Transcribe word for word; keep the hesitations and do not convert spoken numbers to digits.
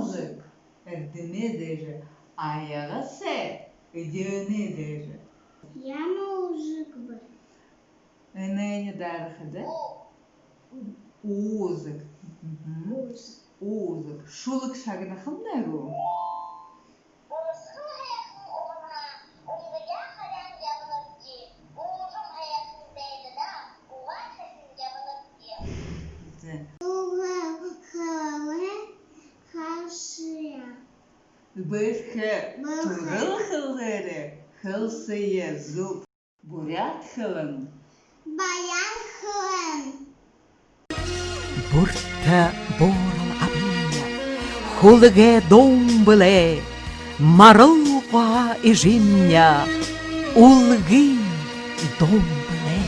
Уузаг эрдэмэй дээрэ, аягасай эдеэнэй дээрэ. Ямар уузаг бэ? Энээниие даарахада. Уузаг. Мгм. Уузаг. Уузаг. Шүлэг шагнахамнай гү? Бусхал һайхан угнаа, үнгэрөө харяан ябанабди. Уужам һайхан дайдадаа угаа хэһэн ябанабди. Зэ. Угаа хэлэн хэлсэе. Бэрхэ. Бэрхэ. Түрэл хэлээрээ хэлсэе. Зүб. Буряад хэлэн. Баян хэлэн. Бүртэ буурал абынь хүлэгэй дуун бэлэй, марал гуһаа эжымни үлгын дуун бэлэй.